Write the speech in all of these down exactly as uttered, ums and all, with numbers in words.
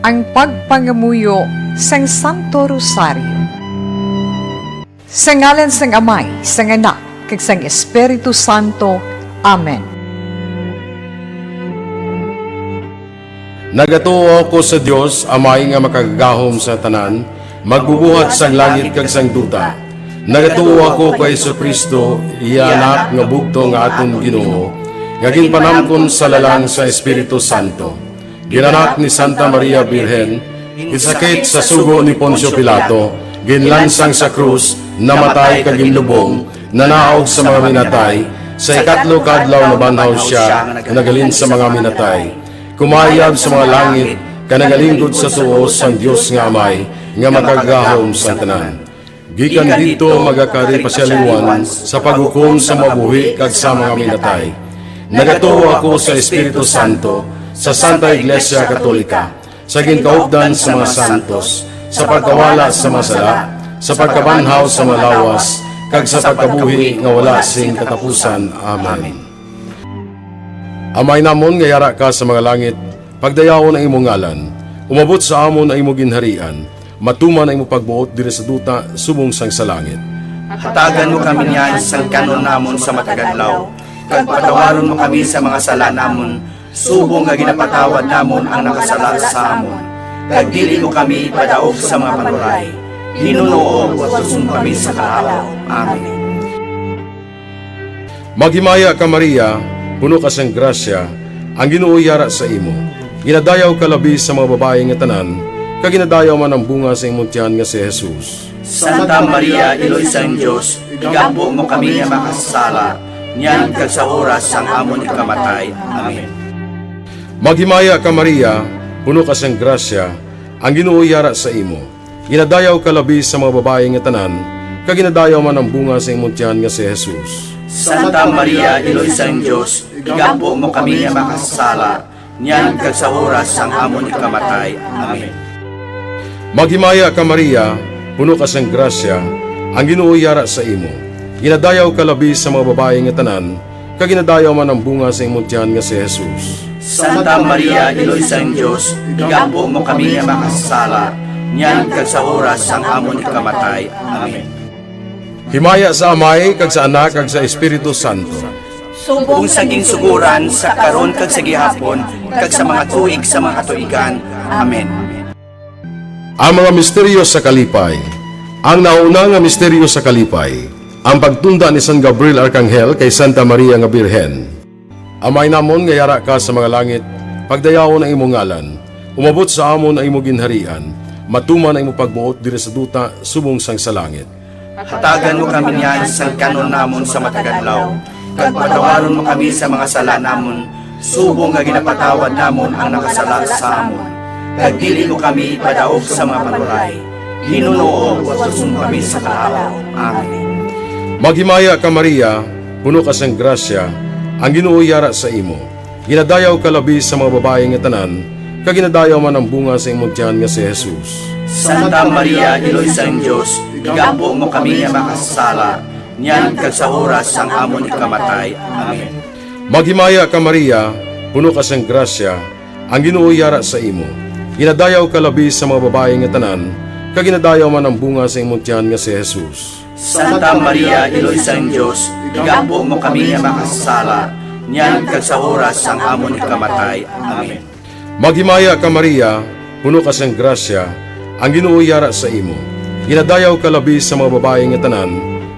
Ang pagpangamuyo sang Santo Rosario. Sa ngalan sang Amay, sang Anak, kag sang Espiritu Santo. Amen. Nagatuo ako sa Dios, Amay nga Makagagahom sa tanan, Magbubuhat sang langit kag sang duta. Nagatuo ako kay Jesu-Cristo, iya Anak nga bugtong nga aton Ginoo, nga ginpanamkon sa lalang sa Espiritu Santo. Ginanak ni Santa Maria Birhen, ginsakit sa sugo ni Poncio Pilato, ginlansang sa krus, namatay kag ginlubong, nanaog sa mga minatay, sa ikatlo ka adlaw nabanhaw sia nga naghalin sa mga minatay. Kumayab sa mga langit, kag nagalingkod sa tuo sang Dios nga Amay, nga Makagagahom sang tanan. Gikan didto magakari pa sia liwat sa paghukom sa mga buhi kag sa mga minatay. Nagatuo ako sa Espiritu Santo, sa Santa Iglesia Katolika, sa ginkaupdan sa mga santos, sa pagkawala sa mga sala, sa pagkabanhaw sa mga lawas, kag sa pagkabuhi nga wala sing katapusan. Amen. Amay namon nga yara ka sa mga langit, pagdayawon ang imo ngalan. Umabot sa amon ang imo ginharian. Matuman ang imo pagbuot diri sa duta subong sang sa langit. Hatagan mo kami niyan sang kan-on namon sa matag adlaw, kag patawaron mo kami sa mga sala namon, subong nga ginapatawad namon ang nakasala sa amon. Kag dili mo kami ipadaog sa mga panuray. Ginoo, watuson mo kami sa kaalam. Amen. Maghimaya ka, Maria, puno ka sang grasya, ang Ginoo yara sa imo. Ginadayaw ka labi sa mga babayi nga tanan, kag ginadayaw man ang bunga sa imong tiyan nga si Jesus. Santa Maria, Iloy sang Dios, igampo mo kami nga makasasala, niyan kag sa oras sang amon ikamatay. Amen. Maghimaya ka, Maria, puno ka sang grasya, ang Ginoo yara sa imo. Ginadayaw ka labi sa mga babayi nga tanan, kag ginadayaw man ang bunga sa imong tiyan nga si Jesus. Santa Maria, Iloy sang Dios, igampo mo kami nga makasasala, niyan kag sa oras sang amon ikamatay. Amen. Maghimaya ka, Maria, puno ka sang grasya, ang Ginoo yara sa imo. Ginadayaw ka labi sa mga babayi nga tanan, kag ginadayaw man ang bunga sa imong tiyan nga si Jesus. Santa Maria, Iloy sang Dios, igampo mo kami nga makasasala, niyan kag sa oras sang amon ikamatay. Amen. Himaya sa Amay, kag sa Anak, kag sa Espiritu Santo. Subong sa ginsugoran, sa karon, kag sa gihapon, kag sa mga tuig sa mga katuigan. Amen. Ang mga misteryo sa kalipay. Ang nauna nga misteryo sa kalipay, ang pagtunda ni San Gabriel Arkanghel kay Santa Maria nga Birhen. Amay namon nga yara ka sa mga langit, pagdayawon ang imong ngalan. Umabot sa amon ang imong ginharian. Matuman ang imong pagbuot diri sa duta subong sang sa langit. Hatagan mo kami niyan sang kan-on namon sa matag adlaw, kag patawaron mo kami sa mga sala namon, subong nga ginapatawad namon ang nakasala sa amon. Kag dili mo kami ipadaog sa mga panuray. Ginoo, watuson mo kami sa kaalam. Amen. Maghimaya ka, Maria, puno ka sang grasya, ang Ginoo yara sa imo. Ginadayaw ka labi sa mga babayi nga tanan, kag ginadayaw man ang bunga sa imong tiyan nga si Jesus. Santa Maria, Iloy sang Dios, igampo mo kami nga makasasala, niyan kag sa oras sang amon ikamatay. Amen. Maghimaya ka, Maria, puno ka sang grasya, ang Ginoo yara sa imo. Ginadayaw ka labi sa mga babayi nga tanan, kag ginadayaw man ang bunga sa imong tiyan nga si Jesus. Santa Maria, Iloy sang Dios, igampo mo kami nga makasasala, niyan kag sa oras sang amon ikamatay. Amen. Maghimaya ka, Maria, puno ka sang grasya, ang Ginoo yara sa imo. Ginadayaw ka labi sa mga babayi nga tanan,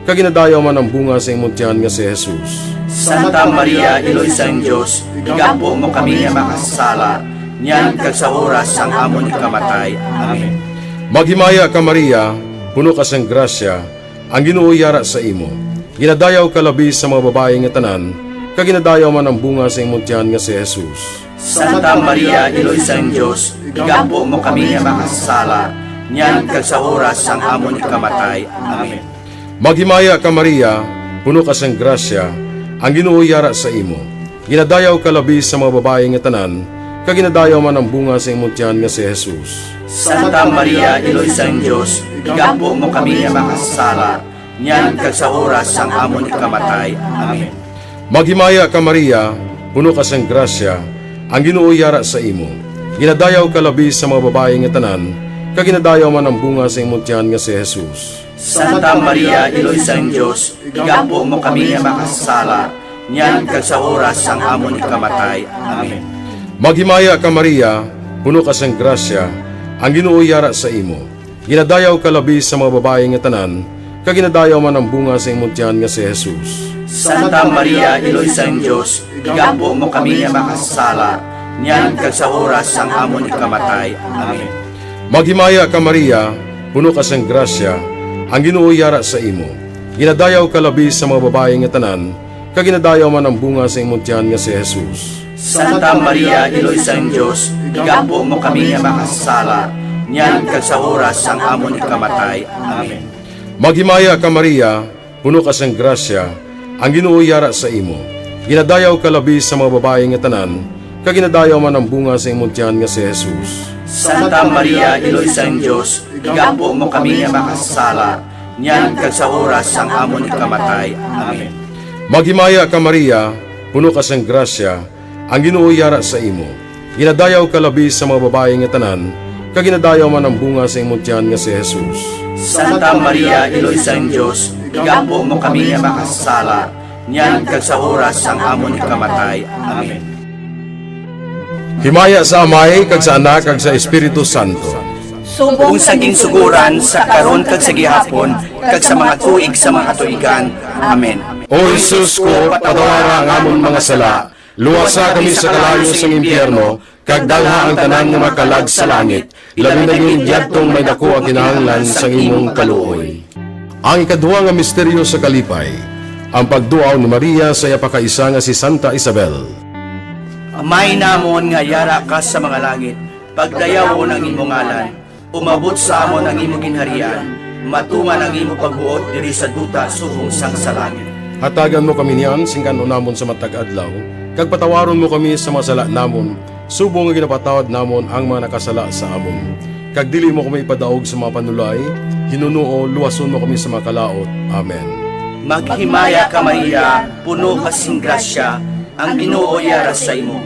kag ginadayaw man ang bunga sa imong tiyan nga si Jesus. Santa Maria, Iloy sang Dios, igampo mo kami nga makasasala, niyan kag sa oras sang amon ikamatay. Amen. Maghimaya ka, Maria, puno ka sang grasya, ang Ginoo yara sa imo. Ginadayaw ka labi sa mga babayi nga tanan, kag ginadayaw man ang bunga sa imong tiyan nga si Jesus. Santa Maria, Iloy sang Dios, igampo mo kami nga makasasala, niyan kag sa oras sang amon ikamatay. Amen. Maghimaya ka, Maria, puno ka sang grasya, ang Ginoo yara sa imo. Ginadayaw ka labi sa mga babayi nga tanan, kag ginadayaw man ang bunga sa imong tiyan nga si Jesus. Santa Maria, Iloy sang Dios, igampo mo kami nga makasasala, niyan kag sa oras sang amon ikamatay. Amen. Maghimaya ka, Maria, puno ka sang grasya, ang Ginoo yara sa imo. Ginadayaw ka labi sa mga babayi nga tanan, kag ginadayaw man ang bunga sa imong tiyan nga si Jesus. Santa Maria, Iloy sang Dios, igampo mo kami nga makasasala, niyan kag sa oras sang amon ikamatay. Amen. Maghimaya ka, Maria, puno ka sang grasya, ang Ginoo yara sa imo. Ginadayaw ka labi sa mga babayi nga tanan, kag ginadayaw man ang bunga sa imong tiyan nga si Jesus. Santa Maria, Iloy sang Dios, igampo mo kami nga makasasala, niyan kag sa oras sang amon ikamatay. Amen. Maghimaya ka, Maria, puno ka sang grasya, ang Ginoo yara sa imo. Ginadayaw ka labi sa mga babayi nga tanan, kag ginadayaw man ang bunga sa imong tiyan nga si Jesus. Santa Maria, Iloy sang Dios, igampo mo kami nga makasasala, niyan kag sa oras sang amon ikamatay. Amen. Maghimaya ka, Maria, puno ka sang grasya, ang Ginoo yara sa imo. Ginadayaw ka labi sa mga babayi nga tanan, kag ginadayaw man ang bunga sa imong tiyan nga si Jesus. Santa Maria, Iloy sang Dios, igampo mo kami nga makasasala, niyan kag sa oras sang amon ikamatay. Amen. Maghimaya ka, Maria, puno ka sang grasya, ang Ginoo yara sa imo. Ginadayaw ka labi sa mga babayi nga tanan, kag ginadayaw man ang bunga sa imong tiyan nga si Jesus. Santa Maria, Iloy sang Dios, igampo mo kami nga makasasala, niyan kag sa oras sang amon ikamatay. Amen. Himaya sa Amay, kag sa Anak, kag sa Espiritu Santo. Subong sa ginsugoran, sa karon, kag sa gihapon, kag sa mga tuig sa mga katuigan. Amen. O Jesus ko, patawara ang amon mga sala, luwasa kami sa kalayo sang impyerno, kag dalha ang tanan nga makalag sa langit, labi na gid yadtong may daku ang kinahanglan sang imong kaluoy. Ang ikaduha nga misteryo sa kalipay, ang pagduaw ni Maria sa iya pakaisa nga si Santa Isabel. Amay namon nga yara ka sa mga langit, pagdayawon ang imo ngalan, umabot sa amon ang imo ginharian, matuman ang imo pagbuot diri sa duta subong sang sa langit. Hatagan mo kami niyan sing kan-on namon sa matag adlaw, kag patawaron mo kami sa mga sala namon, subong nga ginapatawad namon ang mga nakasala sa amon. Kag dili mo kami ipadaog sa mga panulay, hinunoo luwason mo kami sa mga kalaut. Amen. Maghimaya ka, Maria, puno ka sing grasya, ang Ginoo yara sa imo.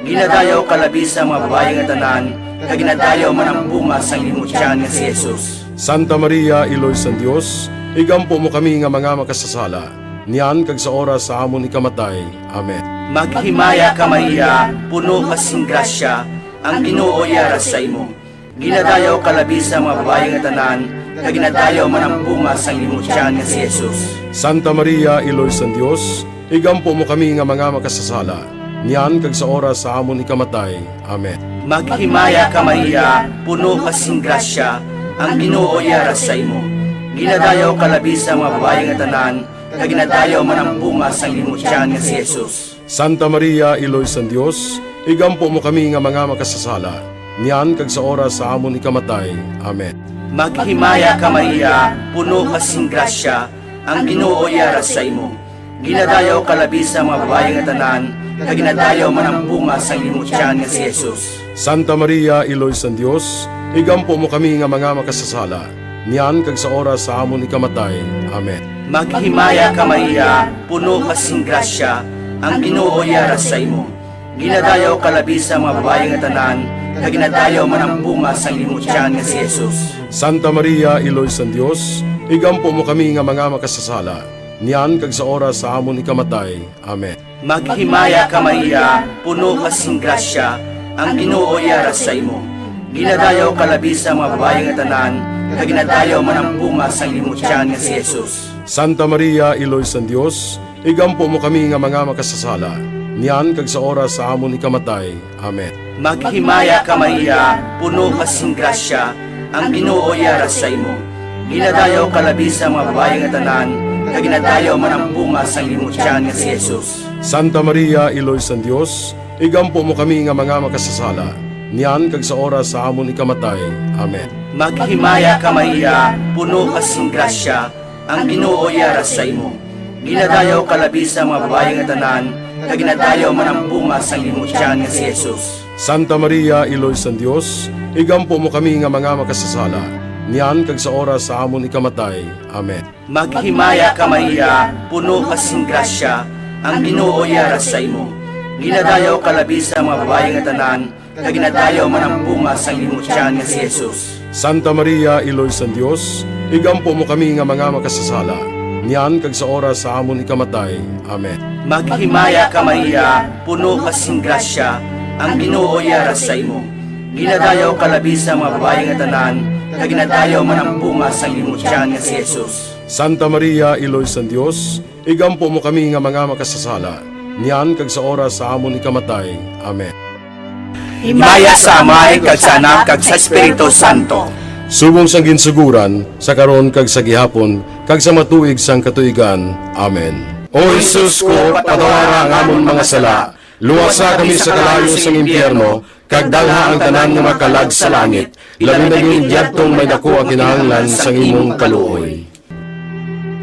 Ginadayaw ka labi sa mga babayi nga tanan, kag ginadayaw man ang bunga sang imo tiyan nga si Jesus. Santa Maria, Iloy sang Dios, igampo mo kami nga mga makasasala, niyan kag sa oras sa amon ikamatay. Amen. Maghimaya ka, Maria, puno ka sing grasya, ang Ginoo yara sa imo. Ginadayaw ka labi sa mga babayi nga tanan, kag ginadayaw man ang bunga sang imo tiyan nga si Jesus. Santa Maria, Iloy sang Dios, igampo mo kami nga mga makasasala, niyan kag sa oras sa amon ikamatay. Amen. Maghimaya ka, Maria, puno ka sing grasya, ang Ginoo yara sa imo. Ginadayaw ka labi sa mga babayi nga tanan, kag ginadayaw man ang bunga sang imo tiyan nga si Jesus. Santa Maria, Iloy sang Dios, igampo mo kami nga mga makasasala, niyan kag sa oras sa amon ikamatay. Amen. Maghimaya ka, Maria, puno ka sing grasya, ang Ginoo yara sa imo. Ginadayaw ka labi sa mga babayi nga tanan, kag ginadayaw man ang bunga sang imo tiyan nga si Jesus. Santa Maria, Iloy sang Dios, igampo mo kami nga mga makasasala, niyan kag sa oras sa amon ikamatay. Amen. Maghimaya ka, Maria, puno ka sing grasya, ang Ginoo yara sa imo. Ginadayaw ka labi sa mga babayi nga tanan, kag ginadayaw man ang bunga sang imo tiyan nga si Jesus. Santa Maria, Iloy sang Dios, igampo mo kami nga mga makasasala, niyan kag sa oras sa amon ikamatay. Amen. Maghimaya ka, Maria, puno ka sing grasya, ang Ginoo yara sa imo. Ginadayaw ka labi sa mga babayi nga tanan, kag ginadayaw man ang bunga sang imo tiyan nga si Jesus. Santa Maria, Iloy sang Dios, igampo mo kami nga mga makasasala, niyan kag sa oras sa amon ikamatay. Amen. Maghimaya ka, Maria, puno ka sing grasya, ang Ginoo yara sa imo. Ginadayaw ka labi sa mga babayi nga tanan, kag ginadayaw man ang bunga sang imo tiyan nga si Jesus. Santa Maria, Iloy sang Dios, igampo mo kami nga mga makasasala, niyan kag sa oras sa amon ikamatay. Amen. Maghimaya ka, Maria, puno ka sing grasya, ang Ginoo yara sa imo. Ginadayaw ka labi sa mga babayi nga tanan, kag ginadayaw man ang bunga sang imo tiyan nga si Jesus. Santa Maria, Iloy sang Dios, igampo mo kami nga mga makasasala, niyan kag sa oras sa amon ikamatay. Amen. Maghimaya ka, Maria, puno ka sing grasya, ang Ginoo yara sa imo. Ginadayaw ka labi sa mga babayi nga tanan, kag ginadayaw man ang bunga sang imong tiyan nga si Jesus. Santa Maria, Iloy sang Dios, igampo mo kami nga mga makasasala, niyan kag sa oras sa amon ikamatay. Amen. Maghimaya ka, Maria, puno ka sing grasya, ang Ginoo yara sa imo. Ginadayaw ka labi sa mga babayi nga tanan, kag ginadayaw man ang bunga sang imong tiyan nga si Jesus. Santa Maria, Iloy sang Dios, igampo mo kami nga mga makasasala, niyan kag sa oras sa amon ikamatay. Amen. Himaya sa Amay, kag sa Anak, kag sa Espiritu Santo. Subong sang ginsugoran, sa karon kag sa gihapon, kag sa matuig sang katuigan. Amen. O Jesus ko, patawara ang amon mga sala, luwasa kami sa kalayo sang impyerno, kag dalha ang tanan nga makalag sa langit, labi na gid yadtong may daku ang kinahanglan sang imong kaluoy.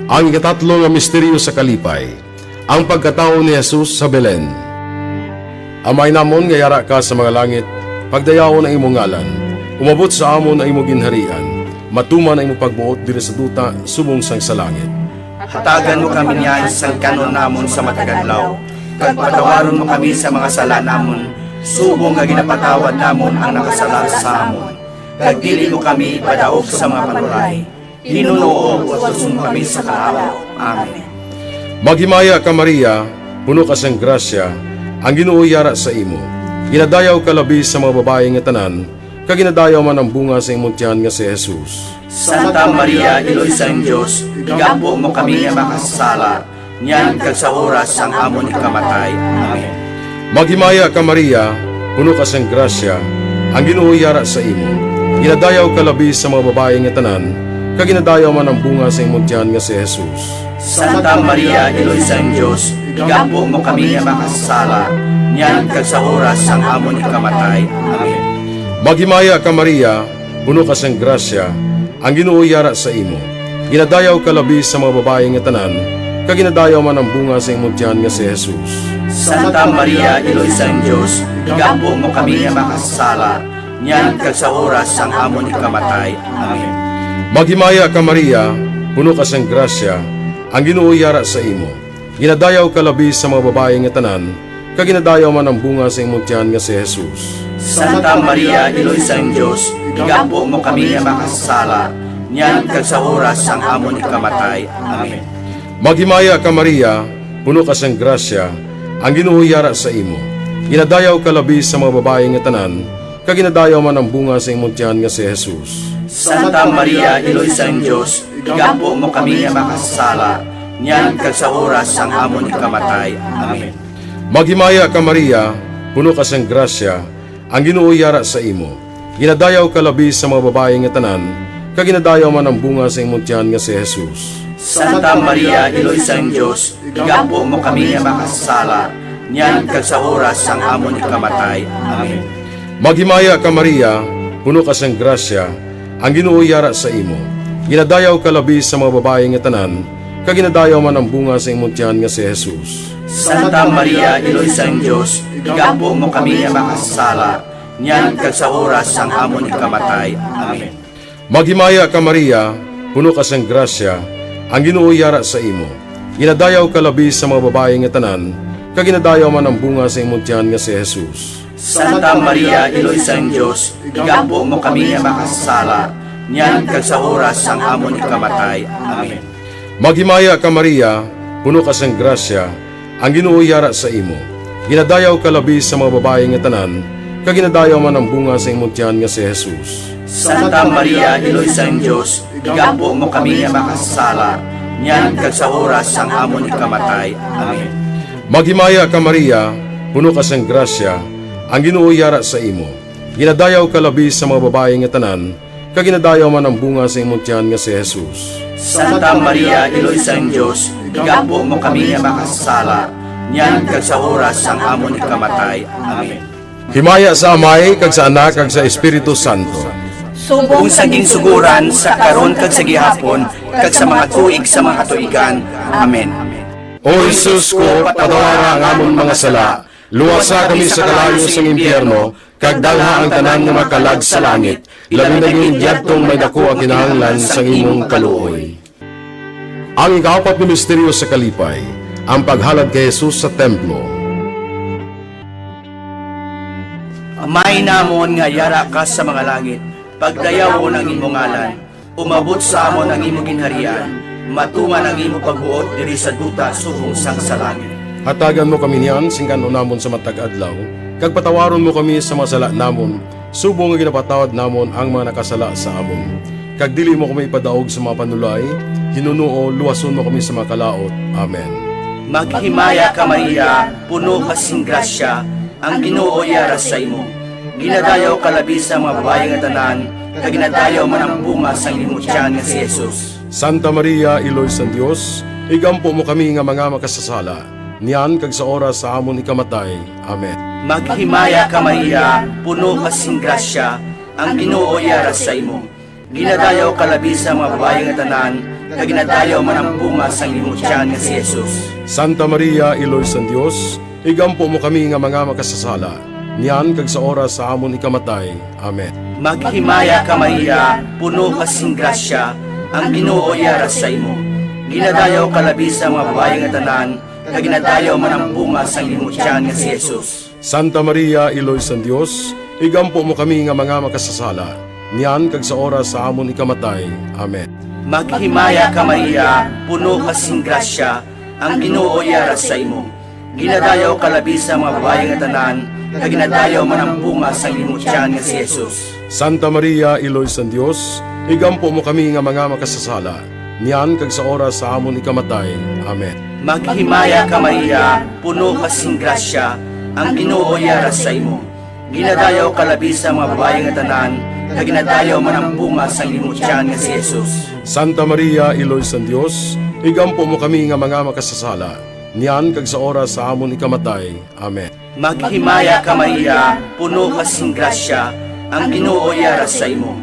Ang ikatatlo nga misteryo sa kalipay, ang pagkatawo ni Jesus sa Belen. Amay namon nga yara ka sa mga langit, pagdayawon ang imong ngalan. Umabot sa amon ang imong ginharian. Matuman ang imong pagbuot diri sa duta subong sang sa langit. Hatagan mo kami niyan sang kan-on namon sa matag adlaw, kag patawaron mo kami sa mga sala namon, subong nga ginapatawad namon ang nakasala sa amon. Kag dili mo kami ipadaog sa mga panuray, Ginoo, utuson mo kami sa kalawa. Amen. Maghimaya ka, Maria, puno ka sang grasya, ang Ginoo yara sa imo. Ginadayaw ka labi sa mga babayi nga tanan, kag ginadayaw man ang bunga sa imong tiyan nga si Jesus. Santa Maria, Iloy sang Dios, igampo mo kami nga makasasala, niyan kag sa oras sang amon ikamatay. Amen. Maghimaya ka, Maria, puno ka sang grasya, ang Ginoo yara sa imo. Ginadayaw ka labi sa mga babayi nga tanan, kag ginadayaw man ang bunga sa imong tiyan nga si Jesus. Santa Maria, Iloy sang Dios, igampo mo kami nga makasasala, niyan kag sa oras sang amon ikamatay. Amen. Maghimaya ka, Maria, puno ka sang grasya, ang Ginoo yara sa imo. Ginadayaw ka labi sa mga babayi nga tanan, kag ginadayaw man ang bunga sa imong tiyan nga si Jesus. Santa Maria, Iloy sang Dios, igampo mo kami nga makasasala, niyan kag sa oras sang amon ikamatay. Amen. Maghimaya ka, Maria, puno ka sang grasya, ang Ginoo yara sa imo. Ginadayaw ka labi sa mga babayi nga tanan, kag ginadayaw man ang bunga sa imong tiyan nga si Jesus. Santa Maria, Iloy sang Dios, igampo mo kami nga makasasala, niyan kag sa oras sang amon ikamatay. Amen. Maghimaya ka, Maria, puno ka sang grasya, ang Ginoo yara sa imo. Ginadayaw ka labi sa mga babayi nga tanan, kag ginadayaw man ang bunga sa imong tiyan nga si Jesus. Santa Maria, Iloy sang Dios, igampo mo kami nga makasasala, niyan kag sa oras sang amon ikamatay. Amen. Maghimaya ka, Maria, puno ka sang grasya, ang Ginoo yara sa imo. Ginadayaw ka labi sa mga babayi nga tanan, kag ginadayaw man ang bunga sa imong tiyan nga si Jesus. Santa Maria, Iloy sang Dios, igampo mo kami nga makasasala, niyan kag sa oras sang amon ikamatay. Amen. Maghimaya ka, Maria, puno ka sang grasya, ang Ginoo yara sa imo. Ginadayaw ka labi sa mga babayi nga tanan, kag ginadayaw man ang bunga sa imong tiyan nga si Jesus. Santa Maria, Iloy sang Dios, igampo mo kami nga makasasala, niyan kag sa oras sang amon ikamatay. Amen. Maghimaya ka, Maria, puno ka sang grasya, ang Ginoo yara sa imo. Ginadayaw ka labi sa mga babayi nga tanan, kag ginadayaw man ang bunga sa imong tiyan nga si Jesus. Santa Maria, Iloy sang Dios, igampo mo kami nga makasasala, niyan kag sa oras sang amon ikamatay. Amen. Maghimaya ka, Maria, puno ka sang grasya, ang Ginoo yara sa imo. Ginadayaw ka labi sa mga babayi nga tanan, kag ginadayaw man ang bunga sa imong tiyan nga si Jesus. Santa Maria, Iloy sang Dios, igampo mo kami nga makasasala, niyan kag sa oras sang amon ikamatay. Amen. Maghimaya ka, Maria, puno ka sang grasya, ang Ginoo yara sa imo. Ginadayaw ka labi sa mga babayi nga tanan, kag ginadayaw man ang bunga sa imong tiyan nga si Jesus. Santa Maria, Iloy sang Dios, igampo mo kami nga makasasala, niyan kag sa oras sang amon ikamatay. Amen. Himaya sa Amay, kag sa Anak, kag sa Espiritu Santo. Subong sa ginsugoran, sa karon, kag sa gihapon, kag sa mga tuig sa mga katuigan. Amen. O Jesus ko, patawara ang amon mga sala, luwasa kami sa kalayo sang impyerno, kag dalha ang tanan nga makalag sa langit, labi na gid yadtong may daku ang kinahanglan sang imong kaluoy. Ang ikaapat nga misteryo sa kalipay, ang paghalad kay Jesus sa templo. Amay namon nga yara ka sa mga langit, pagdayawon ang imo ngalan. Umabot sa amon ang imo ginharian. Matuman ang imo pagbuot diri sa duta subong sang sa langit. Hatagan mo kami niyan sing kan-on namon sa matag adlaw, kag patawaron mo kami sa mga sala namon, subong nga ginapatawad namon ang mga nakasala sa amon. Kag dili mo kami ipadaog sa mga panulay, hinunoo, luwason mo kami sa mga kalaut. Amen. Maghimaya ka, Maria, puno ka sing grasya, ang Ginoo yara sa imo. Ginadayaw ka labi sa mga babayi nga tanan, kag ginadayaw man ang bunga sang imo tiyan nga si Jesus. Santa Maria, Iloy sang Dios, igampo mo kami nga mga makasasala, niyan kag sa oras sa amon ikamatay. Amen. Maghimaya ka, Maria, puno ka sing grasya, ang Ginoo yara sa imo. Ginadayaw ka labi sa mga babayi nga tanan, kag ginadayaw man ang bunga sang imo tiyan nga si Jesus. Santa Maria, Iloy sang Dios, igampo mo kami nga mga makasasala, niyan kag sa oras sa amon ikamatay. Amen. Maghimaya ka, Maria, puno ka sing grasya, ang Ginoo yara sa imo. Ginadayaw ka labi sa mga babayi nga tanan, kag ginadayaw man ang bunga sang imo tiyan nga si Jesus. Santa Maria, Iloy sang Dios, igampo mo kami nga mga makasasala, niyan kag sa oras sa amon ikamatay. Amen. Maghimaya ka, Maria, puno ka sing grasya, ang Ginoo yara sa imo. Ginadayaw ka labi sa mga babayi nga tanan, kag ginadayaw man ang bunga sang imo tiyan nga si Jesus. Santa Maria, Iloy sang Dios, igampo mo kami nga mga makasasala, niyan kag sa oras sa amon ikamatay. Amen. Maghimaya ka, Maria, puno ka sing grasya, ang Ginoo yara sa imo. Ginadayaw ka labi sa mga babayi nga tanan, kag ginadayaw man ang bunga sang imo tiyan nga si Jesus. Santa Maria, Iloy sang Dios, igampo mo kami nga mga makasasala, niyan kag sa oras sa amon ikamatay. Amen. Maghimaya ka, Maria, puno ka sing grasya, ang Ginoo yara sa imo.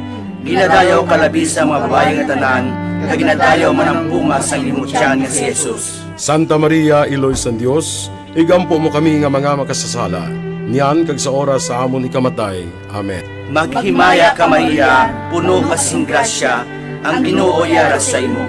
Ginadayaw ka labi sa mga babayi nga tanan, kag ginadayaw man ang bunga sang imo tiyan nga si Jesus. Santa Maria, Iloy sang Dios, igampo mo kami nga mga makasasala, niyan kag sa oras sa amon ikamatay. Amen. Maghimaya ka, Maria, puno ka sing grasya, ang Ginoo yara sa imo.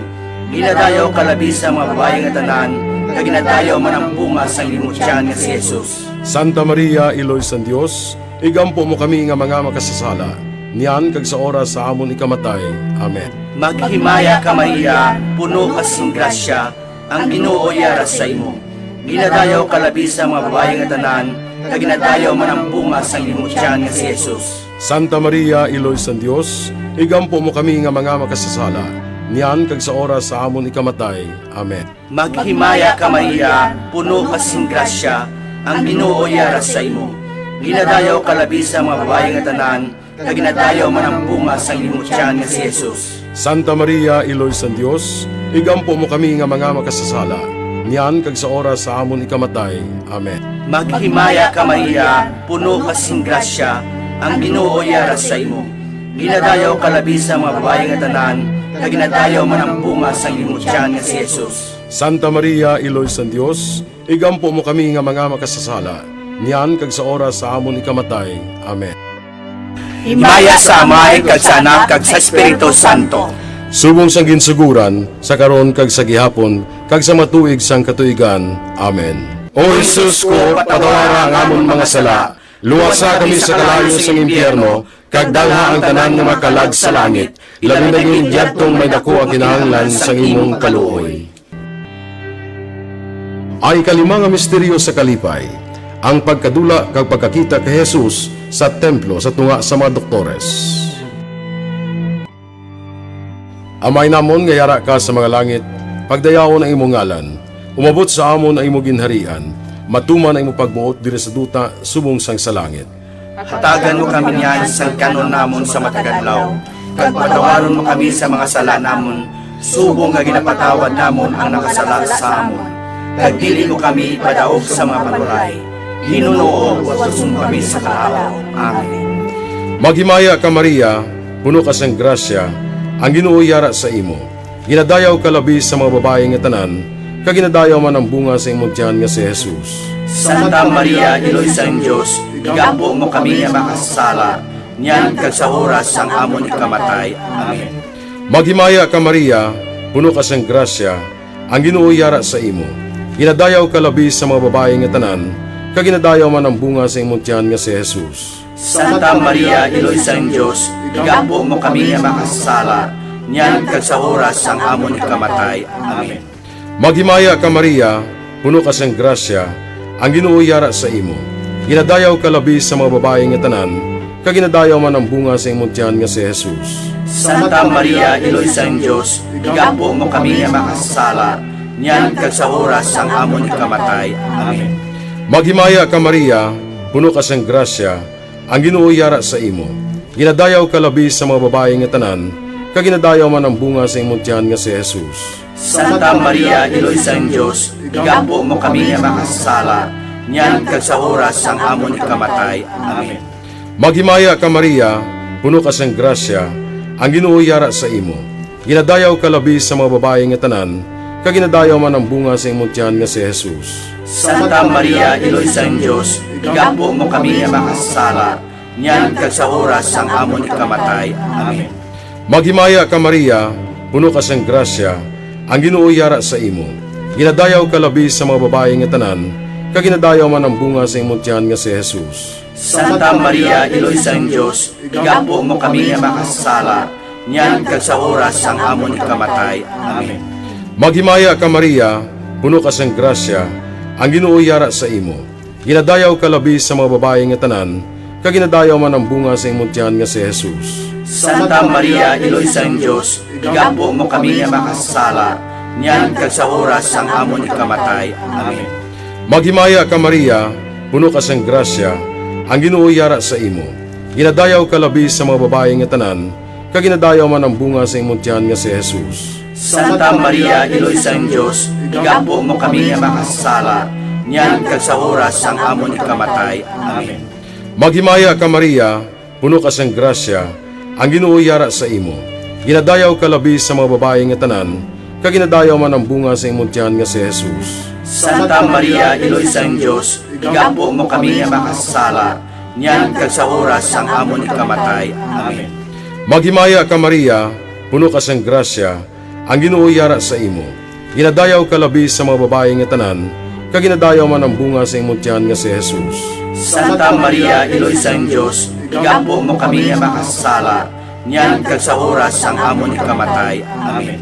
Ginadayaw ka labi sa mga babayi nga tanan, kag ginadayaw man ang bunga sang imo tiyan nga si Jesus. Santa Maria, Iloy sang Dios, igampo mo kami nga mga makasasala, niyan kag sa oras sa amon ikamatay. Amen. Maghimaya ka, Maria, puno ka sing grasya, ang Ginoo yara sa imo. Ginadayaw ka labi sa mga babayi nga tanan, kag ginadayaw man ang bunga sang imo tiyan nga si Jesus. Santa Maria, Iloy sang Dios, igampo mo kami nga mga makasasala, niyan kag sa oras sa amon ikamatay. Amen. Maghimaya ka, Maria, puno ka sing grasya, ang Ginoo yara sa imo. Ginadayaw ka labi sa mga babayi nga tanan, kag ginadayaw man ang bunga sang imo tiyan nga si Jesus. Santa Maria, Iloy sang Dios, igampo mo kami nga mga makasasala, niyan kag sa oras sa amon ikamatay. Amen. Maghimaya ka, Maria, puno ka sing grasya, ang Ginoo yara sa imo. Ginadayaw ka labi sa mga babayi nga tanan, kag ginadayaw man ang bunga sang imo tiyan nga si Jesus. Santa Maria, Iloy sang Dios, igampo mo kami nga mga makasasala, niyan kag sa oras sa amon ikamatay. Amen. Himaya sa Amay, kag sa Anak, kag sa Espiritu Santo. Subong sang ginsugoran, sa karon, kag sa gihapon, kag sa matuig sang katuigan. Amen. O Jesus ko, patawara ang amon mga sala, luwasa kami sa kalayo sang impyerno, kag dalha ang tanan nga mga kalag sa langit, labi na gid yadtong may daku ang kinahanglan sang imong kaluoy. Ang ikalima nga misteryo sa kalipay, ang pagkadula kag pagkakita kay Jesus sa templo sa tunga sa mga doktores. Amay namon nga yara ka sa mga langit, pagdayawon ang imong ngalan. Umabot sa amon ang imong ginharian. Matuman ang imong pagbuot diri sa duta subong sang sa langit. Hatagan mo kami niyan sang kan-on namon sa matag adlaw, kag patawaron mo kami sa mga sala namon, subong nga ginapatawad namon ang nakasala sa amon. Kag dili mo kami ipadaog sa mga panulay. Ginoo, luwason mo kami sa kalaut. Amen. Maghimaya ka, Maria, puno ka sang grasya, ang Ginoo yara sa imo. Ginadayaw ka labi sa mga babayi nga tanan, kag ginadayaw man ang bunga sa imong tiyan nga si Jesus. Santa Maria, Iloy sang Dios, igampo mo kami nga makasasala, niyan kag sa oras sang amon ikamatay. Amen. Maghimaya ka, Maria, puno ka sang grasya, ang Ginoo yara sa imo. Ginadayaw ka labi sa mga babayi nga tanan, kag ginadayaw man ang bunga sa imong tiyan nga si Jesus. Santa Maria, Iloy sang Dios, igampo mo kami nga makasasala, niyan kag sa oras sang amon ikamatay. Amen. Maghimaya ka, Maria, puno ka sang grasya, ang Ginoo yara sa imo. Ginadayaw ka labi sa mga babayi nga tanan, kag ginadayaw man ang bunga sa imong tiyan nga si Jesus. Santa Maria, Iloy sang Dios, igampo mo kami nga makasasala, niyan kag sa oras sang amon ikamatay. Amen. Maghimaya ka, Maria, puno ka sang grasya, ang Ginoo yara sa imo. Ginadayaw ka labi sa mga babayi nga tanan, kag ginadayaw man ang bunga sa imong tiyan nga si Jesus. Santa Maria, Iloy sang Dios, igampo mo kami nga makasasala, niyan kag sa oras sang amon ikamatay. Amen. Maghimaya ka, Maria, puno ka sang grasya, ang Ginoo yara sa imo. Ginadayaw ka labi sa mga babayi nga tanan, kag ginadayaw man ang bunga sa imong tiyan nga si Jesus. Santa Maria, Iloy sang Dios, igampo mo kami nga makasasala, niyan kag sa oras sang amon ikamatay. Amen. Maghimaya ka, Maria, puno ka sang grasya, ang Ginoo yara sa imo. Ginadayaw ka labi sa mga babayi nga tanan, kag ginadayaw man ang bunga sa imong tiyan nga si Jesus. Santa Maria, Iloy sang Dios, igampo mo kami nga makasasala, niyan kag sa oras sang amon ikamatay. Amen. Maghimaya ka, Maria, puno ka sang grasya, ang Ginoo yara sa imo. Ginadayaw ka labi sa mga babayi nga tanan, kag ginadayaw man ang bunga sa imong tiyan nga si Jesus. Santa Maria, Iloy sang Dios, igampo mo kami nga makasasala, niyan kag sa oras sang amon ikamatay. Amen. Maghimaya ka, Maria, puno ka sang grasya, ang Ginoo yara sa imo. Ginadayaw ka labi sa mga babayi nga tanan, kag ginadayaw man ang bunga sa imong tiyan nga si Jesus. Santa Maria, Iloy sang Dios, igampo mo kami nga makasasala, niyan kag sa oras sang amon ikamatay. Amen. Maghimaya ka, Maria, puno ka sang grasya, ang Ginoo yara sa imo. Ginadayaw ka labi sa mga babayi nga tanan, kag ginadayaw man ang bunga sa imong tiyan nga si Jesus. Santa Maria, Iloy sang Dios, igampo mo kami nga makasasala, niyan kag sa oras sang amon ikamatay. Amen. Maghimaya ka, Maria, puno ka sang grasya, ang Ginoo yara sa imo. Ginadayaw ka labi sa mga babayi nga tanan, kag ginadayaw man ang bunga sa imong tiyan nga si Jesus. Santa Maria, Iloy sang Dios, igampo mo kami nga makasasala, niyan kag sa oras sang amon ikamatay. Amen.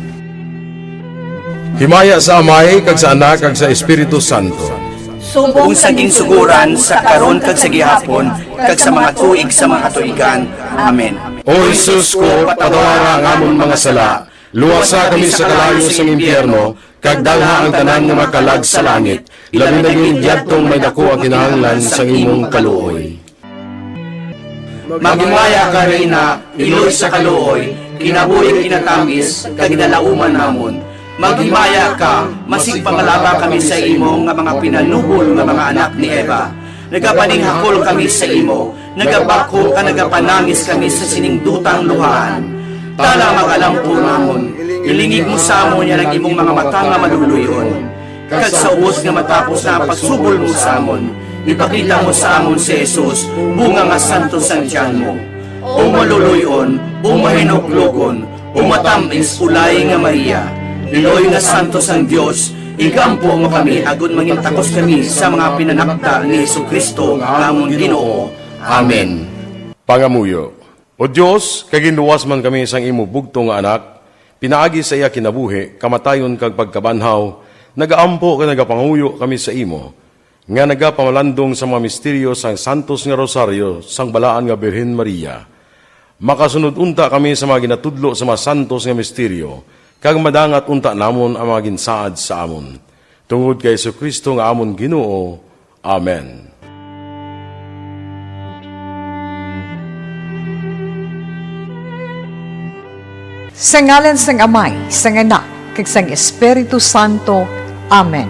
Himaya sa Amay, kag sa Anak, kag sa Espiritu Santo. Subong sa ginsuguran, sa karon, kag sa gihapon, kag sa mga tuig sa mga katuigan. Amen. O Jesus ko, patawara ang amon mga sala, luwasa kami sa kalayo sang impyerno, kag dalha ang tanan nga makalag sa langit, labi na gid yadtong may daku ang kinahanglan sang imong kaluoy. Maghimaya ka, Reyna, iloy sa kaluoy, kinabuhi kinatamis, kag ginalauman namon. Maghimaya ka, masigpangalaba kami sa imo nga mga pinanubol nga mga anak ni Eva. Nagapaninghakol kami sa imo, nagabakho ka, nagapanangis kami sa sining dutang luhaan. Tala, mag-alampo namon, ilingig mo sa amon yan ang imong mga mata nga maluluy-on. Kag sa ubos nga matapos na ang pagsubol mo sa amon, ipakita mo sa amon si Jesus, bunga nga santos sang tiyan mo. O maluluy-on, o mahinuklogon, o matamis, ulay nga Maria, iloy nga santos sang Dios, igampo mo kami agod mangin takos kami sa mga pinanakda ni Jesu-Cristo nga amon Ginoo. Amen. Pangamuyo. O Dios, kay ginluwas man kami sang imo bugtong nga Anak, pinaagi sa iya kinabuhi, kamatayon, kag pagkabanhaw, nagaampo kag nagapangamuyo kami sa imo, nga nagapamalandong sa mga misteryo sang santos nga rosaryo sang Balaan nga Birhen Maria. Makasunod unta kami sa mga ginatudlo sa mga santos nga misteryo, kag madangat unta namon ang mga ginsaad sa amon. Tungod kay Jesu-Cristo nga amon Ginoo. Amen. Sa ngalan sang Amay, sang Anak, kag sang Espiritu Santo. Amen.